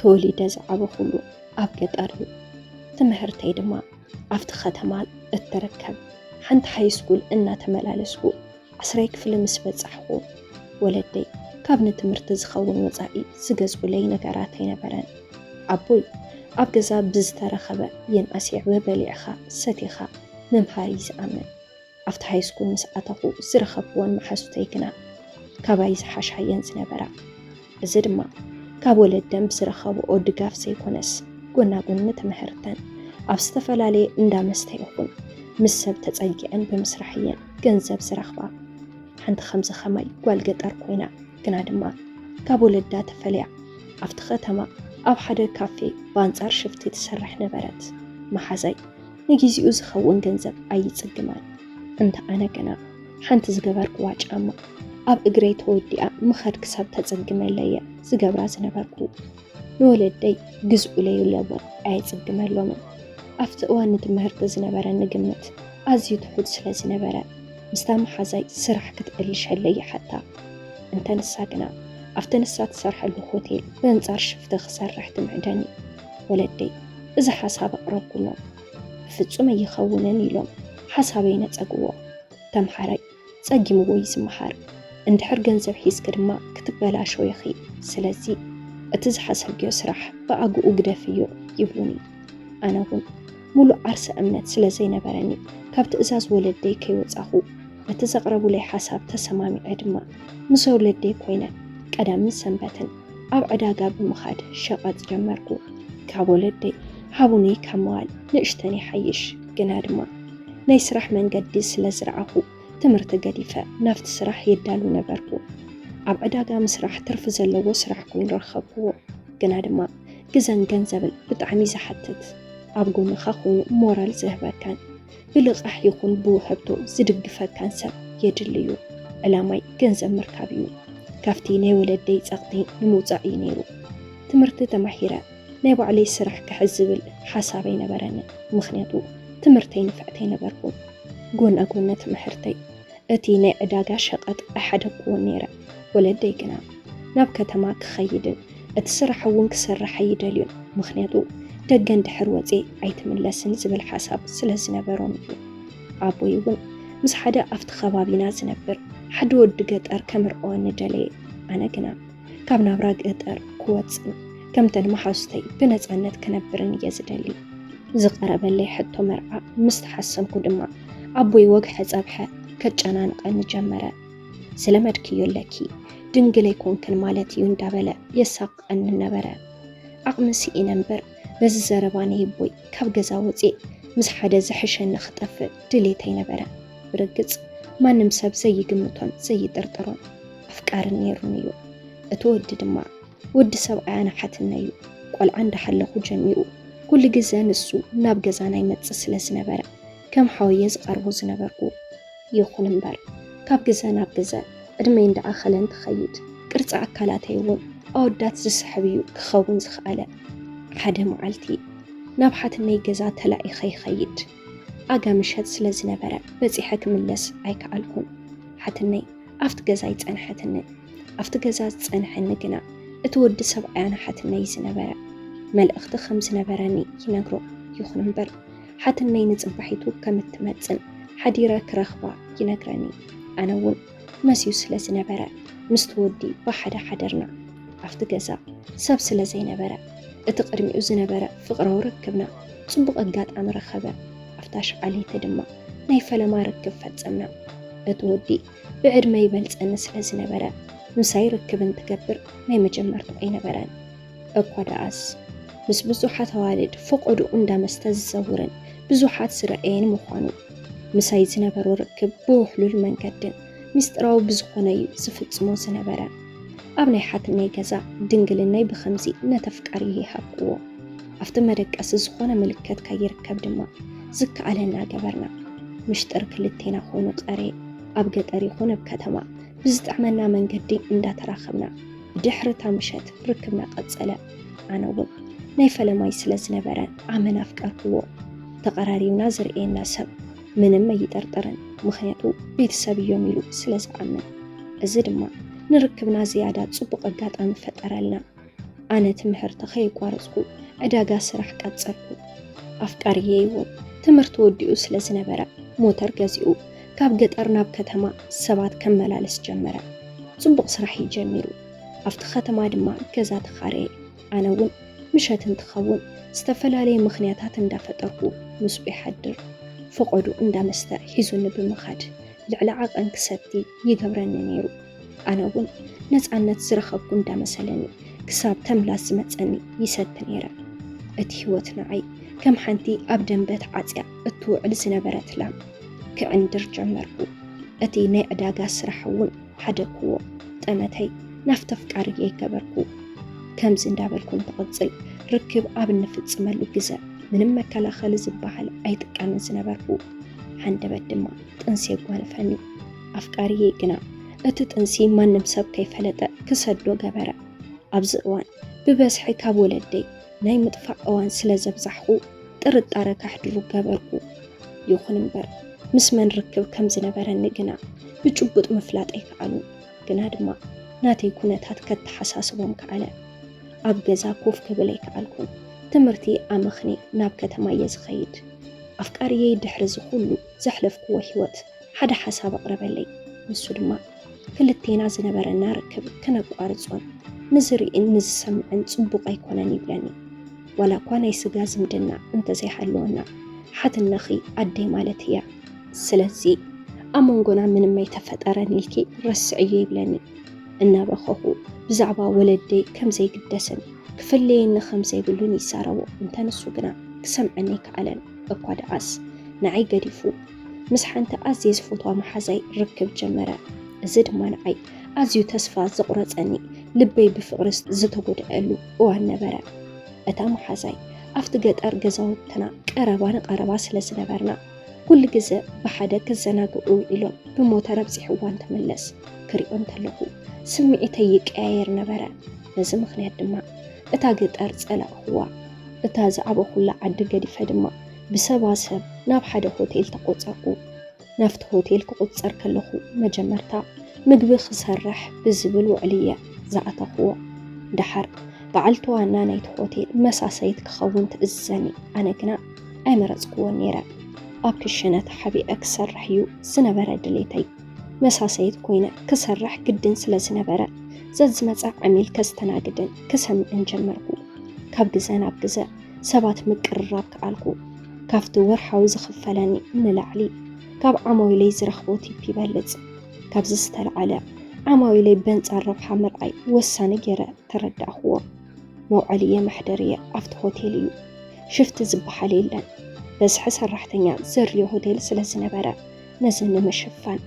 ተወሊደ ዝዓበኹሉ ኣብ ገጠር እዩ። ትምህርተይ ድማ ኣብቲ ከተማ እትርከብ ሓንቲ ሃይስኩል እናተመላለስኩ ዓስራይ ክፍሊ ምስ በጻሕኩ፣ ወለደይ ካብ ንትምህርቲ ዝኸውን ወጻኢ ዝገዝኡለይ ነገራት ኣይነበረን። ኣቦይ ኣብ ገዛ ብዝተረኸበ የንኣስ የዕበ በሊዕኻ ሰቲኻ ምምሃር እዩ ዝኣምን። ኣብቲ ሃይስኩል ምስ ኣተኹ ዝረኸብክወን መሓዙተይ ግና ካባይ ዝሓሻ እየን ዝነበራ። እዚ ድማ ካብ ወለደን ብዝረኸብኦ ድጋፍ ዘይኮነስ፣ ጎናጎኒ ትምህርተን ኣብ ዝተፈላለየ እንዳ መስተ ይኹን ምስ ሰብ ተጸጊዐን ብምስራሕ እየን ገንዘብ ዝረኽባ። ሓንቲ ከምዚ ኸማይ ጓል ገጠር ኮይና ግና ድማ ካብ ወለዳ ተፈልያ ኣብቲ ከተማ ኣብ ሓደ ካፌ ብኣንጻር ሽፍቲ ትሰርሕ ነበረት። መሓዛይ ንጊዜኡ ዝኸውን ገንዘብ ኣይጽግማን። እንተ ኣነ ግና ሓንቲ ዝገበርክዋ ጫማ ኣብ እግረይ ተወዲኣ ምኸድ ክሳብ ተጸግመለየ ዝገብራ ዝነበርኩ። ንወለደይ ግዝኡለይ ኢለ እውን ኣየጽግመሎምን። ኣብቲ እዋን ንትምህርቲ ዝነበረኒ ግምት ኣዝዩ ትሑት ስለ ዝነበረ፣ ምስታ መሓዛይ ስራሕ ክትእልሸለይ ይሓታ። እንተ ንሳ ግና ኣብቲ ንሳ ትሰርሐሉ ሆቴል በንጻር ሽፍቲ ክሰርሕ ትምዕደኒ። ወለደይ እዚ ሓሳብ ኣቕረብኩሎም። ብፍጹም ኣይኸውንን ኢሎም ሓሳበይ ነጸግዎ። ተምሓራይ ጸጊምዎ እዩ ዝመሃር። እንድሕር ገንዘብ ሒዝኪ ድማ ክትበላሸዊ ኢኺ። ስለዚ እቲ ዝሓሰብክዮ ስራሕ ብኣግኡ ግደፍዮ ይብሉኒ። ኣነ እውን ሙሉእ ዓርሰ እምነት ስለ ዘይነበረኒ ካብ ትእዛዝ ወለደይ ከይወጻኹ በቲ ዘቕረቡለይ ሓሳብ ተሰማሚዐ ድማ ምስ ወለደይ ኮይነ ቀዳምን ሰንበትን ኣብ ዕዳጋ ብምኻድ ሸቐጥ ጀመርኩ። ካብ ወለደይ ሃቡኒ ካብ ምባል ንእሽተን ይሓይሽ። ግና ድማ ናይ ስራሕ መንገዲ ስለ ዝረኣኹ ትምህርቲ ገዲፈ ናብቲ ስራሕ የዳሉ ነበርኩ። ኣብ ዕዳጋ ምስራሕ ትርፊ ዘለዎ ስራሕ ኮይኑ ረኸብክዎ። ግና ድማ ግዘን ገንዘብን ብጣዕሚ ዝሓትት፣ ኣብ ጎንኻ ኮይኑ ሞራል ዝህበካን ብልቓሕ ይኹን ብውህብቶ ዝድግፈካን ሰብ የድሊ እዩ። ዕላማይ ገንዘብ ምርካብ እዩ። ካብቲ ናይ ወለደይ ጸቕጢ ንምውጻእ እዩ ነይሩ። ትምህርቲ ተማሂረ ናይ ባዕለይ ስራሕ ክሕዝ ዝብል ሓሳብ ኣይነበረንን። ምኽንያቱ ትምህርተይ ንፍዕቲ ኣይነበርኩን። ጎና ጎኒ ትምህርተይ እቲ ናይ ዕዳጋ ሸቐጥ ኣይሓደግክዎን ነይረ። ወለደይ ግና ናብ ከተማ ክኸይድን እቲ ስራሕ እውን ክሰርሕ ኣይደልዩን። ምኽንያቱ ደገ እንድሕር ወፅየ ኣይትምለስን ዝብል ሓሳብ ስለ ዝነበሮም እዩ። ኣቦይ እውን ምስ ሓደ ኣብቲ ከባቢና ዝነብር ሓደ ወዲ ገጠር ከምርዕወኒ ደለየ። ኣነ ግና ካብ ናብራ ገጠር ክወፅን ከምተን መሓዙተይ ብነፃነት ክነብርን እየ ዝደሊ። ዝቐረበለይ ሕቶ መርዓ ምስ ተሓሰምኩ ድማ ኣቦይ ወግሐ ጸብሐ ከጨናንቐኒ ጀመረ። ዝለመድክዮ ኣለኪ፣ ድንግል ኣይኮንክን ማለት እዩ እንዳበለ የሳቕቀኒ ነበረ። ዓቕሚ ስኢነ እምበር በዚ ዘረባ ነይቦይ ካብ ገዛ ወፅየ ምስ ሓደ ዝሕሸኒ ክጠፍእ ድሌት ኣይነበረ። ብርግጽ ማንም ሰብ ዘይግምቶን ዘይጥርጥሮን ኣፍቃርን ነይሩኒ እዩ። እቲ ወዲ ድማ ወዲ ሰብኣይ ኣነ ሓትነ እዩ። ቆልዓ እንዳሓለኹ ጀሚሩ ኩሉ ግዘ ንሱ ናብ ገዛና ይመጽእ ስለ ዝነበረ ከም ሓወየ ዝቐርቦ ዝነበርኩ። ይኹን እምበር ካብ ግዘ ናብ ግዘ ዕድመይ እንዳኣኸለ እንትኸይድ ቅርጺ ኣካላተይ እውን ኣወዳት ዝስሕብ እዩ ክኸውን ዝኸኣለ። ሓደ መዓልቲ ናብ ሓትነይ ገዛ ተላኢኸ ይኸይድ። ኣጋ ምሸት ስለ ዝነበረ በጺሐ ክምለስ ኣይከኣልኩን። ሓትነይ ኣብቲ ገዛ ኣይጸንሐትንን። ኣብቲ ገዛ ዝጸንሐኒ ግና እቲ ወዲ ሰብኣይ ኣነ ሓትነይ ዝነበረ። መልእኽቲ ከም ዝነበረኒ ይነግሮ። ይኹን እምበር ሓትነይ ንጽባሒቱ ከም እትመጽን ሓዲረ ክረኽባ ይነግረኒ። ኣነ እውን መስዩ ስለ ዝነበረ ምስቲ ወዲ ብሓደ ሓደርና። ኣብቲ ገዛ ሰብ ስለ ዘይነበረ እቲ ቅድሚኡ ዝነበረ ፍቕራዊ ርክብና ጽቡቕ ኣጋጣሚ ረኸበ። ኣብታ ሸዓሊቲ ድማ ናይ ፈለማ ርክብ ፈጸምና። እቲ ወዲ ብዕድመ ይበልጸኒ ስለ ዝነበረ ምሳይ ርክብ እንትገብር ናይ መጀመርቱ ኣይነበረን። እኳ ደኣስ ምስ ብዙሓት ኣዋልድ ፈቐድኡ እንዳ መስተ ዝዘውርን ብዙሓት ዝረኣየን ምዃኑ፣ ምሳይ ዝነበሮ ርክብ ብውሕሉል መንገድን ሚስጥራዊ ብዝኾነ እዩ ዝፍጽሞ ዝነበረ። ኣብ ናይ ሓትነይ ገዛ ድንግልናይ ብኸምዚ ነቲ ኣፍቃሪየይ ሃብክዎ። ኣብቲ መደቀሲ ዝኾነ ምልክት ከይርከብ ድማ ዝከኣለና ገበርና። ምሽጥር ክልቴና ኮይኑ ቀርየ። ኣብ ገጠር ይኹን ኣብ ከተማ ብዝጥዕመና መንገዲ እንዳተራኸብና ብድሕሪ እታ ምሸት ርክብና ቀጸለ። ኣነ እውን ናይ ፈለማይ ስለ ዝነበረ ኣመና ኣፍቀርክዎ። ተቐራሪብና ዝርእየና ሰብ ምንም ኣይጠርጥርን፣ ምኽንያቱ ቤተሰብ እዮም ኢሉ ስለ ዝኣምን። እዚ ድማ ንርክብና ዝያዳ ጽቡቕ ኣጋጣሚ ፈጠረልና። ኣነ ትምህርቲ ከየቋረጽኩ ዕዳጋ ስራሕ ቀጸልኩ። ኣፍቃሪየይ እውን ትምህርቲ ወዲኡ ስለ ዝነበረ ሞተር ገዚኡ ካብ ገጠር ናብ ከተማ ሰባት ከመላልስ ጀመረ። ጽቡቕ ስራሕ እዩ ጀሚሩ። ኣብቲ ከተማ ድማ ገዛ ተኻረየ። ኣነ እውን ምሸት እንትኸውን ዝተፈላለየ ምኽንያታት እንዳፈጠርኩ ምስኡ ይሓድር። ፈቐዱ እንዳመስተ ሒዙኒ ብምኻድ ልዕሊ ዓቐን ክሰቲ ይገብረኒ ነይሩ። ኣነ እውን ነፃነት ዝረኸብኩ እንዳመሰለኒ ክሳብ ተምላስ ዝመፀኒ ይሰቲ ነይረ። እቲ ህይወት ንዓይ ከም ሓንቲ ኣብ ደንበ ተዓፅያ እትውዕል ዝነበረት ላም ክዕንድር ጀመርኩ። እቲ ናይ ዕዳጋ ስራሕ እውን ሓደግክዎ። ጠመተይ ናብቲ ኣፍቃሪየይ ገበርኩ። ከምዚ እንዳበልኩ እንትቕፅል ርክብ ኣብ እንፍፅመሉ ግዘ ምንም መከላኸሊ ዝበሃል ኣይጥቀምን ዝነበርኩ። ሃንደበት ድማ ጥንሲ የጓንፈኒ። ኣፍቃሪየይ ግና እቲ ጥንሲ ማንም ሰብ ከይፈለጠ ክሰዶ ገበረ። ኣብዚ እዋን ብበዝሒ ካብ ወለደይ ናይ ምጥፋእ እዋን ስለ ዘብዛሕኹ ጥርጣረ ከሕድሩ ገበርኩ። ይኹን እምበር ምስ መን ርክብ ከም ዝነበረኒ ግና ብጭቡጥ ምፍላጥ ኣይከኣሉን። ግና ድማ ናተይ ኩነታት ከተሓሳስቦም ከኣለ። ኣብ ገዛ ኮፍ ክብል ኣይከኣልኩን። ትምህርቲ ኣመኽኒ ናብ ከተማ እየ ዝኸይድ። ኣፍቃሪየይ ድሕሪ እዚ ኩሉ ዘሕለፍክዎ ህይወት ሓደ ሓሳብ ኣቕረበለይ። ንሱ ድማ ክልቴና ዝነበረና ርክብ ክነቋርጾን ንዝርእን ንዝሰምዕን ጽቡቕ ኣይኮነን ይብለኒ። ዋላ እኳ ናይ ስጋ ዝምድና እንተዘይሃለወና ሓትነኺ ኣደይ ማለት እያ። ስለዚ ኣብ መንጎና ምንም ኣይተፈጠረን ኢልኪ ረስዕዮ ይብለኒ። እናበኸኹ ብዛዕባ ወለደይ ከም ዘይግደስን ክፍለየኒ ከም ዘይብሉን ይዛረቦ። እንተ ንሱ ግና ክሰምዐኒ ኣይከኣለን። እኳ ደኣስ ንዓይ ገዲፉ ምስ ሓንቲ ኣዝየ ዝፈትዋ መሓዛይ ርክብ ጀመረ። እዚ ድማ ንዓይ ኣዝዩ ተስፋ ዘቑረጸኒ፣ ልበይ ብፍቕሪ ዝተጎድኣሉ እዋን ነበረ። እታ መሓዛይ ኣብቲ ገጠር ገዛውትና ቀረባ ንቐረባ ስለ ዝነበርና ኩሉ ግዘ ብሓደ ክዘናግዑ ውዒሎም ብሞተር ኣብፂሕዋ እንትምለስ ክሪኦ እንተለኹ ስምዒተይ ይቀያየር ነበረ። በዚ ምኽንያት ድማ እታ ገጠር ጸላእኽዋ። እታ ዝዓበኹላ ዓዲ ገዲፈ ድማ ብሰባ ሰብ ናብ ሓደ ሆቴል ተቖጸርኩ። ናብቲ ሆቴል ክቑጸር ከለኹ መጀመርታ ምግቢ ክሰርሕ ብዝብል ውዕሊ እየ ዝኣተኽዎ። ደሓር በዓልቲ ዋና ናይቲ ሆቴል መሳሰይት ክኸውን ትእዝዘኒ። ኣነ ግና ኣይመረጽክዎን ነይረ። ኣብ ክሽነ ተሓቢአ ክሰርሕ እዩ ዝነበረ ድሌተይ። መሳሰይት ኮይነ ክሰርሕ ግድን ስለ ዝነበረ ዘዝመጸ ዓሚል ከስተናግድን ክሰምዕን ጀመርኩ። ካብ ግዘ ናብ ግዘ ሰባት ምቅርራብ ከኣልኩ። ካብቲ ወርሓዊ ዝኽፈለኒ ንላዕሊ ካብ ዓማዊለይ ዝረኽቦ ቲፕ ይበልጽ። ካብዚ ዝተለዓለ ዓማዊለይ በንጻር ረብሓ ምርኣይ ወሳኒ ገይረ ተረዳእኽዎ። መውዓሊየ መሕደሪየ ኣብቲ ሆቴል እዩ። ሽፍቲ ዝበሃል የለን። በዝሒ ሰራሕተኛ ዘድልዮ ሆቴል ስለ ዝነበረ ነዚ ንምሽፋን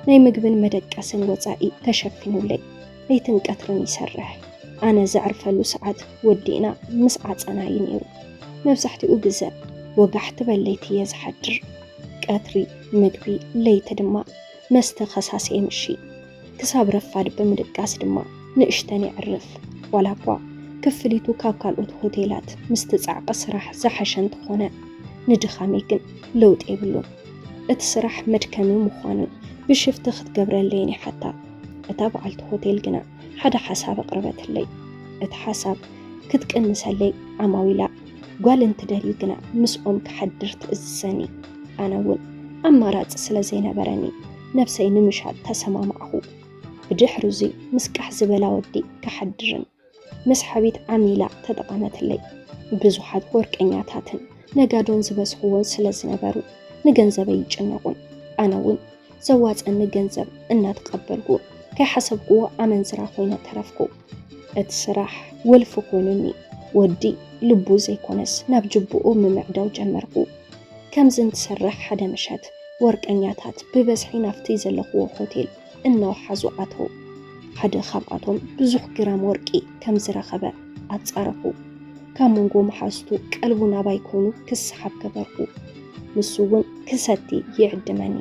ናይ ምግብን መደቀስን ወጻኢ ተሸፊኑለይ ለይትን ቀትርን ይሰርሕ። ኣነ ዘዕርፈሉ ሰዓት ወዲእና ምስ ዓጸና እዩ ነይሩ። መብዛሕትኡ ግዘ ወጋሕ ትበል ለይቲ እየ ዝሓድር። ቀትሪ ምግቢ፣ ለይቲ ድማ መስተ ከሳሲ የምሺ። ክሳብ ረፋድ ብምድቃስ ድማ ንእሽተን የዕርፍ። ዋላ እኳ ክፍሊቱ ካብ ካልኦት ሆቴላት ምስቲ ጻዕቂ ስራሕ ዝሓሸ እንተኾነ፣ ንድኻመይ ግን ለውጢ የብሉን። እቲ ስራሕ መድከሚ ምዃኑን ብሽፍቲ ክትገብረለይን ይሓታ። እታ በዓልቲ ሆቴል ግና ሓደ ሓሳብ ኣቕረበትለይ። እቲ ሓሳብ ክትቅንሰለይ ዓማዊላ ጓል እንትደልዩ ግና ምስኦም ክሓድር ትእዝዘኒ። ኣነ እውን ኣማራጺ ስለ ዘይነበረኒ ነብሰይ ንምሻጥ ተሰማማዕኹ። ብድሕሪ እዙይ ምስ ቃሕ ዝበላ ወዲ ክሓድርን ምስ ሓቢት ዓሚላ ተጠቐመትለይ። ብዙሓት ወርቀኛታትን ነጋዶን ዝበዝሕዎን ስለ ዝነበሩ ንገንዘበይ ይጭነቑን። ኣነ እውን ዘዋፀኒ ገንዘብ እናተቐበልኩ ከይሓሰብክዎ ኣመንዝራ ኮይነ ተረፍኩ። እቲ ስራሕ ወልፊ ኮይኑኒ። ወዲ ልቡ ዘይኮነስ ናብ ጅብኡ ምምዕዳው ጀመርኩ። ከምዚ እንትሰርሕ ሓደ ምሸት ወርቀኛታት ብበዝሒ ናብቲ ዘለኽዎ ሆቴል እናወሓዙ ኣተዉ። ሓደ ካብኣቶም ብዙሕ ግራም ወርቂ ከም ዝረኸበ ኣጻረኹ። ካብ መንጎ መሓዝቱ ቀልቡ ናባይ ኮይኑ ክሰሓብ ገበርኩ። ንሱ እውን ክሰቲ ይዕድመኒ።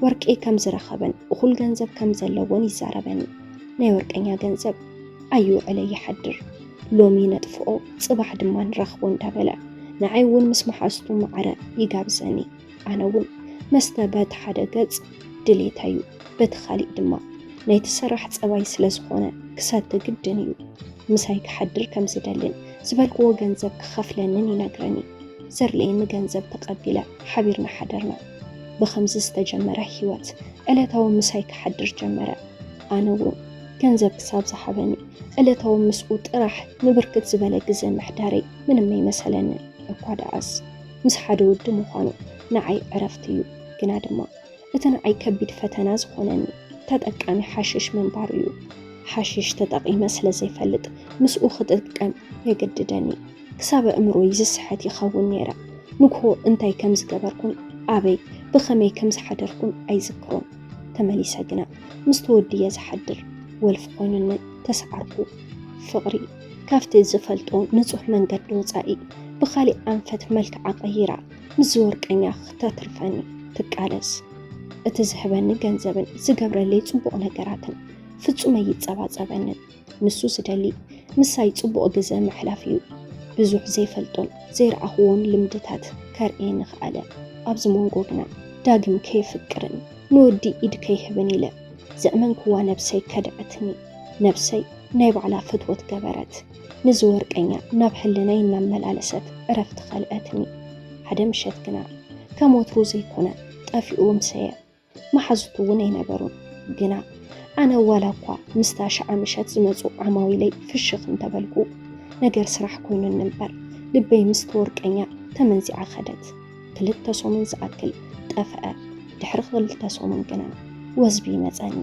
ወርቂ ከም ዝረኸበን እኹል ገንዘብ ከም ዘለዎን ይዛረበኒ። ናይ ወርቀኛ ገንዘብ ኣይውዕለ ይሓድር። ሎሚ ነጥፍኦ፣ ጽባሕ ድማ ንረኽቦ እንዳበለ ንዓይ እውን ምስ መሓዝቱ ማዕረ ይጋብዘኒ። ኣነ እውን መስተ በቲ ሓደ ገጽ ድሌተይ እዩ፣ በቲ ካሊእ ድማ ናይቲ ሰራሕ ጸባይ ስለ ዝኾነ ክሰቲ ግድን እዩ። ምሳይ ክሓድር ከም ዝደልን ዝበልክዎ ገንዘብ ክኸፍለንን ይነግረኒ። ዘድልየኒ ገንዘብ ተቐቢለ ሓቢርና ሓደርና። ብኸምዚ ዝተጀመረ ህይወት ዕለታዊ ምሳይ ክሓድር ጀመረ። ኣነ እውን ገንዘብ ክሳብ ዝሃበኒ ዕለታዊ ምስኡ ጥራሕ ንብርክት ዝበለ ግዘ ምሕዳረይ ምንም ኣይመሰለንን። እኳ ደኣስ ምስ ሓደ ወዲ ምዃኑ ንዓይ ዕረፍቲ እዩ። ግና ድማ እቲ ንዓይ ከቢድ ፈተና ዝኾነኒ ተጠቃሚ ሓሽሽ ምንባሩ እዩ። ሓሽሽ ተጠቒመ ስለ ዘይፈልጥ ምስኡ ክጥቀም የገድደኒ። ክሳብ ኣእምሮይ ዝስሕት ይኸውን ነይረ። ንግሆ እንታይ ከም ዝገበርኩን ኣበይ ብኸመይ ከም ዝሓደርኩን ኣይዝክሮን። ተመሊሰ ግና ምስ ተወድየ ዝሓድር ወልፊ ኮይኑኒ ተሰዓርኩ። ፍቕሪ ካብቲ ዝፈልጦ ንጹህ መንገዲ ወጻኢ ብኻሊእ ኣንፈት መልክዓ ቀይራ ምስ ዝወርቀኛ ክተትርፈኒ ትቃለስ። እቲ ዝህበኒ ገንዘብን ዝገብረለይ ጽቡቕ ነገራትን ፍጹም ኣይጸባጸበንን። ንሱ ዝደሊ ምሳይ ጽቡቕ ግዘ ምሕላፍ እዩ። ብዙሕ ዘይፈልጦን ዘይረኣኽዎን ልምድታት ከርእየኒ ኸኣለ። ኣብዚ መንጎ ግና ዳግም ከየፍቅርን ንወዲ ኢድ ከይህብን ኢለ ዘእመንክዋ ነብሰይ ከድዐትኒ። ነብሰይ ናይ ባዕላ ፍትወት ገበረት። ንዝወርቀኛ ናብ ህልናይ እናመላለሰት ዕረፍቲ ኸልአትኒ። ሓደ ምሸት ግና ከም ወትሩ ዘይኮነ ጠፊኡ ምሰየ። መሓዙቱ እውን ኣይነበሩን። ግና ኣነ ዋላ እኳ ምስታ ሽዓ ምሸት ዝመጹ ዓማዊለይ ፍሽኽ እንተበልኩ፣ ነገር ስራሕ ኮይኑኒ እምበር ልበይ ምስቲ ወርቀኛ ተመንዚዓ ኸደት። ክልተ ሰሙን ዝኣክል ጠፍአ። ድሕሪ ክልተ ሰሙን ግና ወዝቢ ይመጸኒ።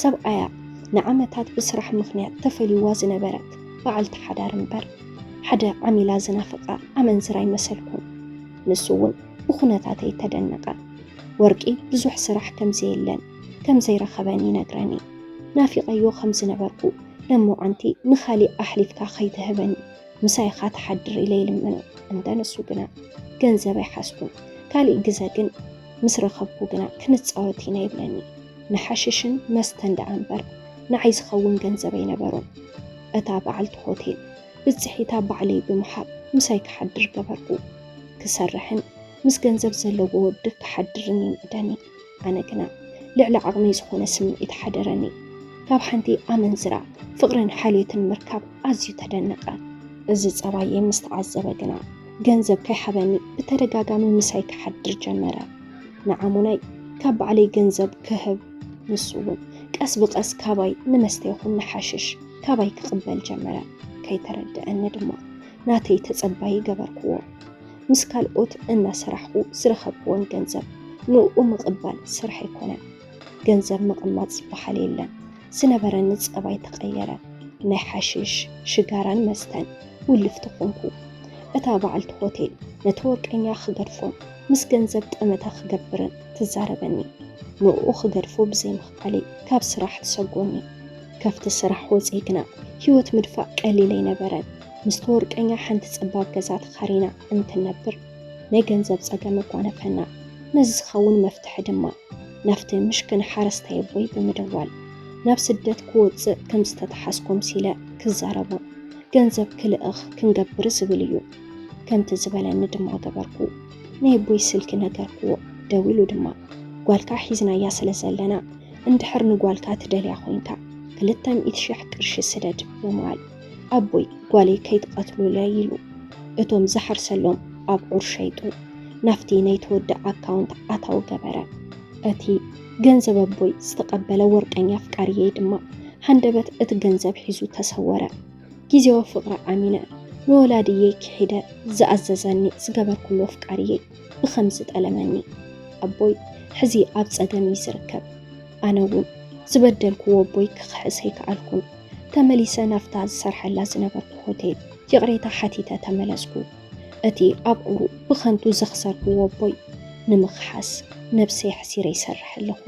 ሰብኣያ ንዓመታት ብስራሕ ምኽንያት ተፈልይዋ ዝነበረት በዓልቲ ሓዳር እምበር፣ ሓደ ዓሚላ ዝናፍቓ ኣመንዝራ ኣይመሰልኩን። ንሱ እውን ብኹነታተይ ተደነቐ። ወርቂ ብዙሕ ስራሕ ከም ዘየለን ከም ዘይረኸበን ይነግረኒ። ናፊቐዮ ከም ዝነበርኩ፣ ለሞዓንቲ ንኻሊእ ኣሕሊፍካ ከይትህበኒ፣ ምሳይ ኢኻ ትሓድር ኢለ ይልምኖ። እንተ ንሱ ግና ገንዘብ ኣይሓዝኩን። ካሊእ ግዘ ግን ምስ ረኸብኩ ግና ክንጻወት ኢና ይብለኒ። ንሓሽሽን መስተን ደኣ እምበር ንዓይ ዝኸውን ገንዘብ ኣይነበሮን። እታ በዓልቲ ሆቴል ብጽሒታ ባዕለይ ብምሃብ ምሳይ ክሓድር ገበርኩ። ክሰርሕን ምስ ገንዘብ ዘለዎ ወዲ ክሓድርን ይምዕደኒ። ኣነ ግና ልዕሊ ዓቕመይ ዝኾነ ስምዒት ሓደረኒ። ካብ ሓንቲ ኣመንዝራ ፍቕርን ሓልዮትን ምርካብ ኣዝዩ ተደነቐ። እዚ ጸባየይ ምስ ተዓዘበ ግና ገንዘብ ከይሃበኒ ብተደጋጋሚ ምሳይ ክሓድር ጀመረ። ንዓሙናይ ካብ ባዕለይ ገንዘብ ክህብ፣ ንሱ እውን ቀስ ብቐስ ካባይ ንመስተ ይኹን ንሓሽሽ ካባይ ክቕበል ጀመረ። ከይተረድአኒ ድማ ናተይ ተጸባዪ ገበርክዎ። ምስ ካልኦት እናሰራሕኹ ዝረኸብክዎን ገንዘብ ንኡ ምቕባል ስራሕ ኣይኮነን። ገንዘብ ምቕማጥ ዝበሃል የለን። ዝነበረኒ ጸባይ ተቐየረ። ናይ ሓሽሽ፣ ሽጋራን መስተን ውልፍቲ ኾንኩ። እታ በዓልቲ ሆቴል ነቲ ወርቀኛ ክገድፎን ምስ ገንዘብ ጠመተ ክገብርን ትዛረበኒ። ንኡ ክገድፎ ብዘይምኽኣለይ ካብ ስራሕ ትሰጎኒ። ካብቲ ስራሕ ወፂኤ ግና ህይወት ምድፋእ ቀሊል ኣይነበረን። ምስቲ ወርቀኛ ሓንቲ ጸባብ ገዛ ተኻሪና እንትነብር ናይ ገንዘብ ጸገም ኣጓነፈና። ነዚ ዝኸውን መፍትሒ ድማ ናብቲ ምሽክን ሓረስታይ ኣቦይ ብምድዋል ናብ ስደት ክወጽእ ከም ዝተተሓዝኩ ኣምሲለ ክዛረቦ፣ ገንዘብ ክልእኽ ክንገብር ዝብል እዩ ከምቲ ዝበለኒ ድማ ገበርኩ። ናይ ኣቦይ ስልኪ ነገርክዎ። ደዊሉ ድማ ጓልካ ሒዝናያ ስለ ዘለና እንድሕር ንጓልካ ትደልያ ኮይንካ ክልተ ሚእቲ ሽሕ ቅርሺ ስደድ ብምባል ኣቦይ ጓለይ ከይትቐትሉለይ ኢሉ እቶም ዝሓርሰሎም ኣብዑር ሸይጡ ናብቲ ናይ ተወዲ ኣካውንት ኣታዊ ገበረ። እቲ ገንዘብ ኣቦይ ዝተቐበለ ወርቀኛ ኣፍቃሪየይ ድማ ሃንደበት እቲ ገንዘብ ሒዙ ተሰወረ። ግዜዊ ፍቕሪ ዓሚነ ንወላድየይ ክሒደ ዝኣዘዘኒ ዝገበርኩሉ ኣፍቃሪየይ ብኸምዚ ጠለመኒ። ኣቦይ ሕዚ ኣብ ጸገም እዩ ዝርከብ። ኣነ እውን ዝበደልክዎ ኣቦይ ክኽሕስ ኣይከኣልኩን። ተመሊሰ ናብታ ዝሰርሐላ ዝነበርኩ ሆቴል ይቕሬታ ሓቲተ ተመለስኩ። እቲ ኣብዑሩ ብኸንቱ ዘኽሰርክዎ ኣቦይ ንምኽሓስ ነብሰይ ኣሕሲረ ይሰርሕ ኣለኹ።